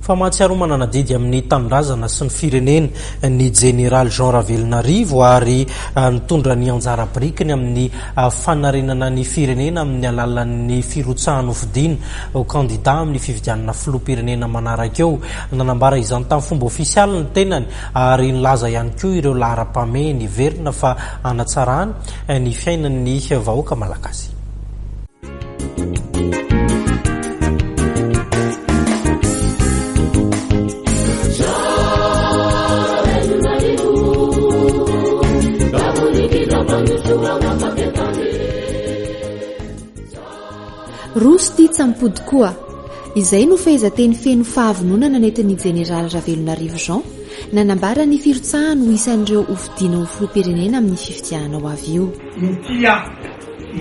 Fa mahatsiaro ho manana adidy amin'ny tanindrazana sy ny firenena ny Jeneraly Jean Ravelonarivo ary nitondra ny anjara birikiny amin'ny fanarenana ny firenena amin'ny alalan'ny firotsahany hofidiana ho kandida amin'ny fifidianana filoham-pirenena manaraka eo. Nanambara izany tamin'ny fomba ofisialy ny tenany ary nilaza ihany koa ireo laharam-pahamehany heverina fa hanatsarany ny fiainan'ny vahoaka malagasy. Roso tia tsy mipody koa. Izay no fehezanteny feno fahavononana nentin'ny Jeneraly Ravelonarivo Jean, nanambara ny firotsahany ho isan'ireo hofidiana ho filoham-pirenena amin'ny fifidianana ho avy io. Inty aho.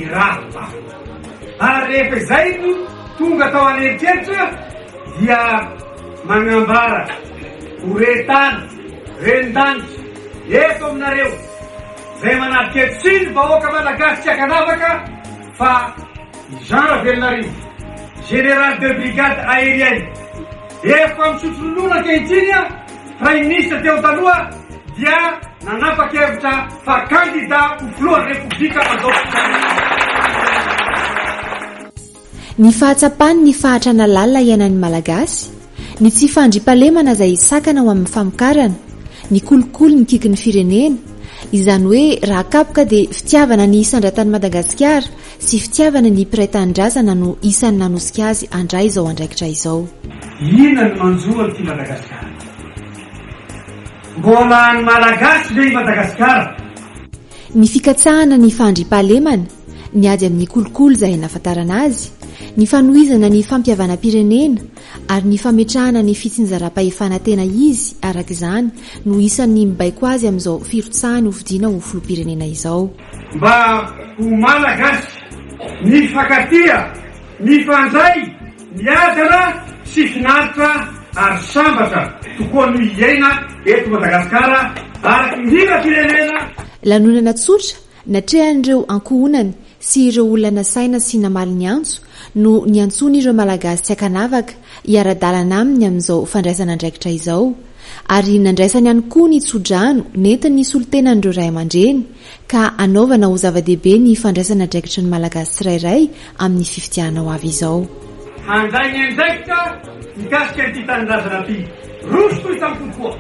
Irako aho. Ary rehefa izay no tonga tao an'eritreritra dia magnambara ho re tany, ren-danitra, eto aminareo izay manatrika eto sy ny vahoaka malagasy tsy ankanavaka fa i Jean Ravelonarivo, Général de brigade aérienne, efa misotro ronono ankehitriny, Praiminisitra teo taloha dia nanapa-kevitra fa kandida ho filohan'ny Repoblika amin'izao fotoana izao. Ny fahatsapany ny fahatrana lalina iainan'ny Malagasy, ny tsy fandriampahalemana izay sakana ho amin'ny famokarana, ny kolikoly mikiky ny firenena, izany hoe raha akapoka dia fitiavana ny hisandratan'i Madagasikara sy fitiavana ny mpiray tanindrazana no isan'ny nanosika azy handray izao andraikitra izao. Inona no manjo an'ity Madagasikara ity? Mbola an'ny Malagasy ve i Madagasikara? Ny fikatsahana ny fahandriampahalemana, ny ady amin'ny kolikoly izay nahafantarana azy, ny fanohizana ny fampihavanam-pirenena ary ny fametrahana ny fitsinjaram-pahefana tena izy araka izany no isan'ny mibaiko azy amin'izao firotsahany hofidiana ho filoham-pirenena izao. Mba ho Malagasy mifankatia, mifandray, miadana sy finaritra ary sambatra tokoa no hiaina eto Madagasikara araka ny hiram-pirenena. Lanonana tsotra natrehan'ireo ankohonany sy ireo olona nasaina sy namaly ny antso no niantsoany ireo Malagasy tsy ankanavaka hiara-dalana aminy amin'izao fandraisana andraikitra izao ary nandraisany ihany koa ny tso-drano nentin'ny solontenan'ireo ray aman-dreny ka hanaovana ho zava-dehibe ny fandraisana andraikitry ny Malagasy tsirairay amin'ny fifidianana ho avy izao. Handray ny andraikitra mikasika an'ity tanindrazana ity. Roso toy tampoho koa.